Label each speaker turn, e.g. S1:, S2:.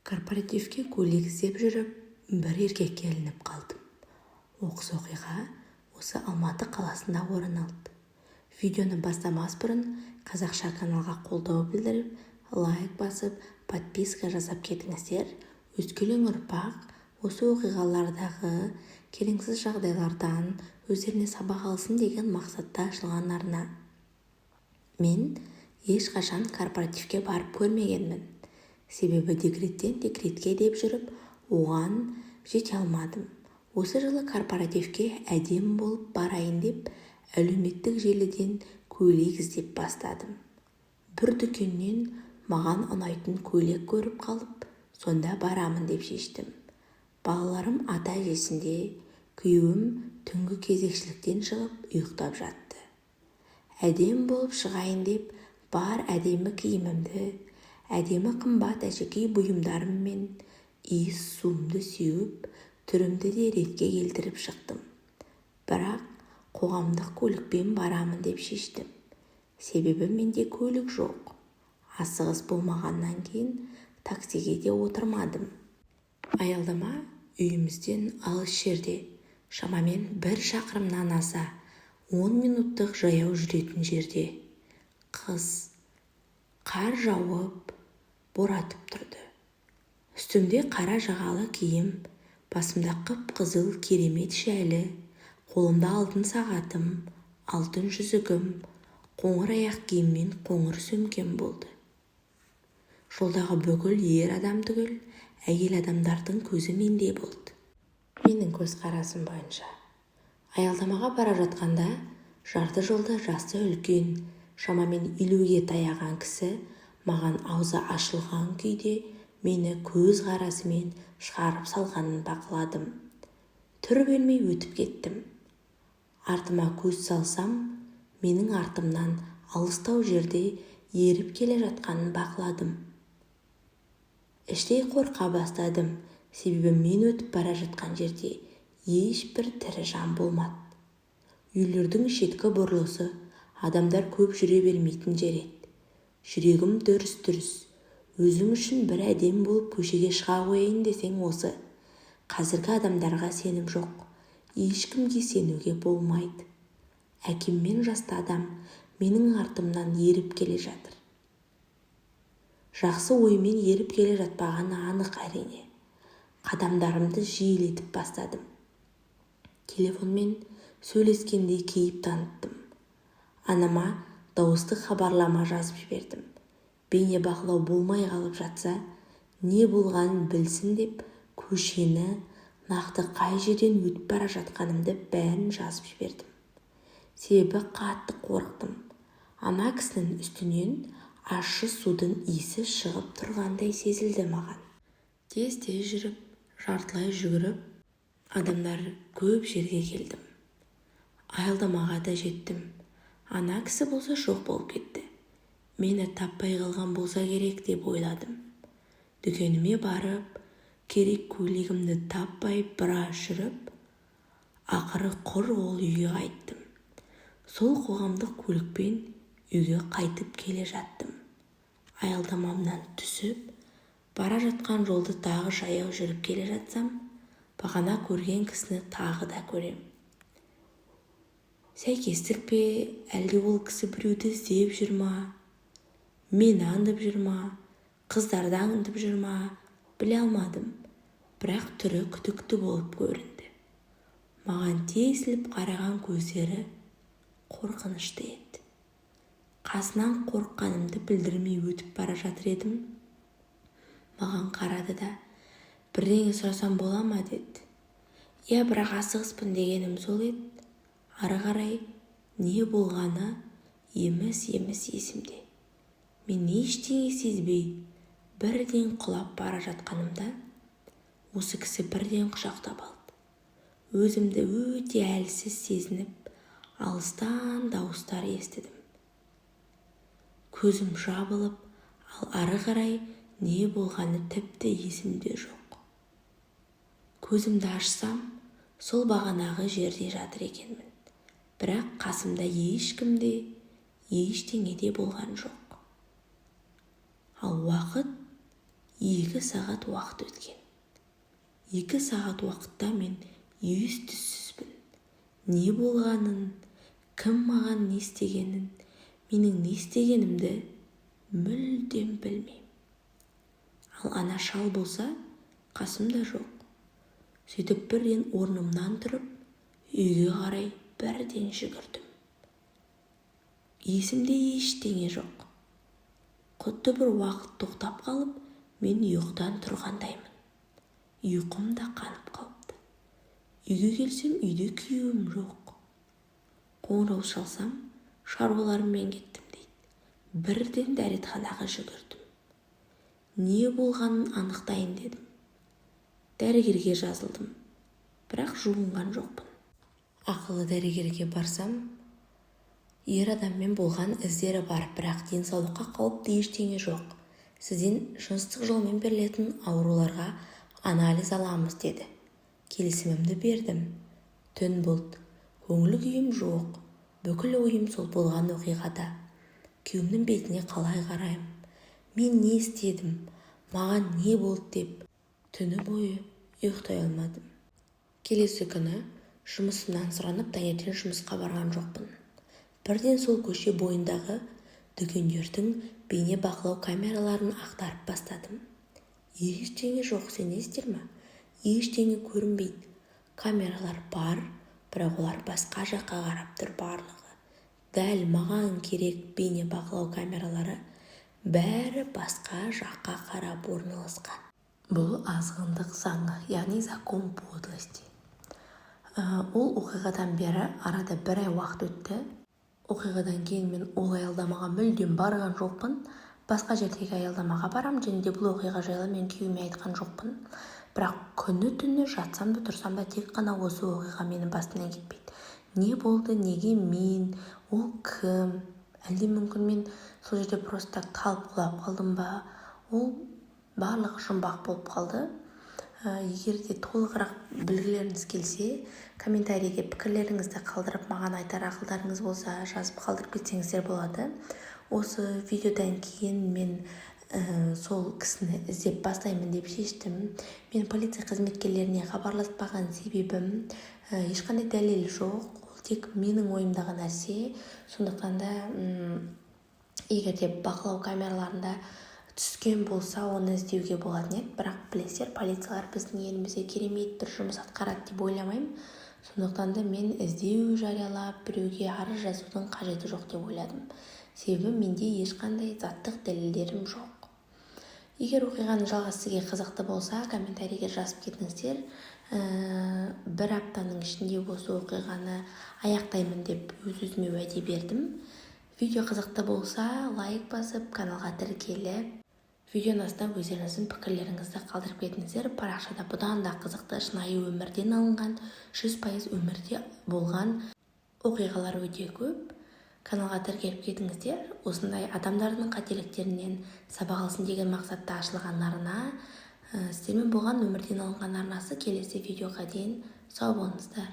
S1: Корпоративке көйлек іздеп жүріп, бір еркекке ілініп қалдым. Оқыс оқиға осы Алматы қаласында орын алды. Видеоны бастамас бұрын қазақша каналға қолдау білдіріп, лайк басып, подписка жасап кетіңіздер. Өскелең ұрпақ осы оқиғалардағы келеңсіз жағдайлардан өздеріне сабақ алсын деген мақсатта ашылған арна. Мен ешқашан корпоративке барып көрмегенмін. Себебі декреттен декретке деп жүріп, оған жете алмадым. Осы жылы корпоративке әдемі болып барайын деп, әлеуметтік желіден көйлек іздеп бастадым. Бір дүкеннен маған ұнайтын көйлек көріп қалып, сонда барамын деп шештім. Балаларым ата-әжесінде, күйеуім түнгі кезекшіліктен шығып ұйықтап жатты. Әдемі болып шығайын деп, бар әдемі киімімді, әдемі қымбат әшекей бұйымдарым мен иіс суымды сеуіп, түрімді де ретке келтіріп шықтым. Бірақ қоғамдық көлікпен барамын деп шештім. Себебі менде көлік жоқ. Асығыс болмағаннан кейін таксиге де отырмадым. Аялдама үйімізден алыс жерде, шамамен 1 шақырымнан аса, 10 минуттық жаяу жүретін жерде. Қыс, қар жауып, боратып тұрды. Үстімде қара жағалы киім, басымда қып-қызыл керемет шәлі, қолымда алтын сағатым, алтын жүзігім, қоңыр аяқ киім мен қоңыр сөмкем болды. Жолдағы бүкіл ер адам түгіл, әйел адамдардың көзі менде болды. Менің көзқарасым бойынша. Аялдамаға бара жатқанда жарты жолда жасы үлкен, шамамен 50-ге таяған кісі маған аузы ашылған күйде мені көз қарасымен шығарып салғанын бақыладым. Түр бермей өтіп кеттім. Артыма көз салсам, менің артымнан алыстау жерде еріп келе жатқанын бақыладым. Іштей қорқа бастадым, себебі мен өтіп бара жатқан жерде ешбір тірі жан болмады. Үйлердің шеткі бұрылысы, адамдар көп жүре бермейтін жер еді. Жүрегім дүрс-дүрс. Өзің үшін бір әдемі болып көшеге шыға қояйын десең осы. Қазіргі адамдарға сенім жоқ. Ешкімге сенуге болмайды. Әкеммен жасты адам менің артымнан еріп келе жатыр. Жақсы оймен еріп келе жатпағаны анық әрине. Қадамдарымды жиілетіп бастадым. Телефонмен сөйлескендей кейіп таныттым. Анама дауыстық хабарлама жазып жібердім. Бейне бақылау болмай қалып жатса, не болғанын білсін деп көшені, нақты қай жерден өтіп бара жатқанымды бәрін жазып жібердім. Себебі қатты қорықтым. Ана кісінің үстінен ащы судың иісі шығып тұрғандай сезілді маған. Тез-тез жүріп, жартылай жүгіріп, адамдар көп жерге келдім. Аялдамаға да жеттім. Ана кісі болса жоқ болып кетті. Мені таппай қалған болса керек деп ойладым. Дүкеніме барып, керек көйлегімді таппай біраз жүріп, ақыры құр қол үйге қайттым. Сол қоғамдық көлікпен үйге қайтып келе жаттым. Аялдамамнан түсіп, бара жатқан жолды тағы жаяу жүріп келе жатсам, бағана көрген кісіні тағы да көрем. Сәйкестік пе, әлде ол кісі біреуді іздеп жүр ма, мені аңдып жүр ма, қыздарды аңдып жүр ма, біле алмадым. Бірақ түрі күдікті болып көрінді. Маған тесіліп қараған көздері қорқынышты еді. Қасынан қорыққанымды білдірмей өтіп бара жатыр едім. Маған қарады да, бірдеңе сұрасам бола ма деді. Иә, бірақ асығыспын дегенім сол еді. Ары қарай не болғаны еміс-еміс есімде. Мен ештеңе сезбей, бірден құлап бара жатқанымда, осы кісі бірден құшақтап алды. Өзімді өте әлсіз сезініп, алыстан дауыстар естідім. Көзім жабылып, ал ары қарай не болғаны тіпті есімде жоқ. Көзімді ашсам, сол бағанағы жерде жатыр екенмін. Бірақ қасымда ешкім де, ештеңе де болған жоқ. Ал уақыт 2 сағат уақыт өткен. 2 сағат уақытта мен ес-түссізбін. Не болғанын, кім маған не істегенін, менің не істегенімді мүлдем білмеймін. Ал ана шал болса, қасымда жоқ. Сөйтіп, бірден орнымнан тұрып, үйге қарай бірден жүгірдім. Есімде ештеңе жоқ, құдды бір уақыт тоқтап қалып, мен ұйқыдан тұрғандаймын. Ұйқым да қанып қалыпты. Үйге келсем, үйде күйеуім жоқ. Қоңырау шалсам, шаруаларыммен кеттім дейді. Бірден дәретханаға жүгірдім, не болғанын анықтайын дедім. Дәрігерге жазылдым, бірақ жуынған жоқпын. Ақылы дәрігерге барсам, ер адаммен болған іздері бар, бірақ денсаулыққа қауіпті ештеңе жоқ, сізден жыныстық жолмен берілетін ауруларға анализ аламыз деді. Келісімімді бердім. Түн болды, көңіл күйім жоқ, бүкіл ойым сол болған оқиғада. Күйеуімнің бетіне қалай қараймын, мен не істедім, маған не болды деп түні бойы ұйықтай алмадым. Келесі күні жұмысымнан сұранып, таңертең жұмысқа барған жоқпын. Бірден сол көше бойындағы дүкендердің бейне бақылау камераларын ақтарып бастадым. Ештеңе жоқ, сенесіздер ме? Ештеңе көрінбейді. Камералар бар, бірақ олар басқа жаққа қарап тұр барлығы. Дәл маған керек бейне бақылау камералары бәрі басқа жаққа қарап орналасқан. Бұл азғындық заңы, яғни закон подлости. Ол оқиғадан бері арада бір ай уақыт өтті. Оқиғадан кейін мен ол аялдамаға мүлдем барған жоқпын, басқа жердегі аялдамаға барамын. Және де бұл оқиға жайлы мен күйеуіме айтқан жоқпын. Бірақ күні-түні жатсам да, тұрсам да, тек қана осы оқиға менің басымнан кетпейді. Не болды, неге мен, ол кім? Әлде мүмкін, мен сол жерде просто так талып құлап қалдым ба? Ол барлығы жұмбақ болып қалды. Егер де толығырақ білгілеріңіз келсе, комментарийге пікірлеріңізді қалдырып, маған айтар ақылдарыңыз болса, жазып қалдырып кетсеңіздер болады. Осы видеодан кейін мен сол кісіні іздеп бастаймын деп шештім. Мен полиция қызметкерлеріне хабарласпаған себебім, ешқандай дәлел жоқ, ол тек менің ойымдағы нәрсе. Сондықтан да егер де бақылау камераларында түскен болса, оны іздеуге болатын еді. Бірақ білесіздер, полициялар біздің елімізде керемет бір жұмыс атқарады деп ойламаймын. Сондықтан да мен іздеу жариялап, біреуге арыз жазудың қажеті жоқ деп ойладым, себебі менде ешқандай заттық дәлелдерім жоқ. Егер оқиғаның жалғасы сізге қызықты болса, комментарийге жазып кетіңіздер. Бір аптаның ішінде осы оқиғаны аяқтаймын деп өз өзіме уәде бердім. Видео қызықты болса, лайк басып, каналға тіркеліп, видеоның астына өздеріңіздің пікірлеріңізді қалдырып кетіңіздер. Парақшада бұдан да қызықты, шынайы өмірден алынған, 100% өмірде болған оқиғалар өте көп. Каналға тіркеліп кетіңіздер. Осындай адамдардың қателіктерінен сабақ алсын деген мақсатта ашылған арна. Сіздермен болған «Өмірден алынған» арнасы. Келесі видеоға дейін сау болыңыздар.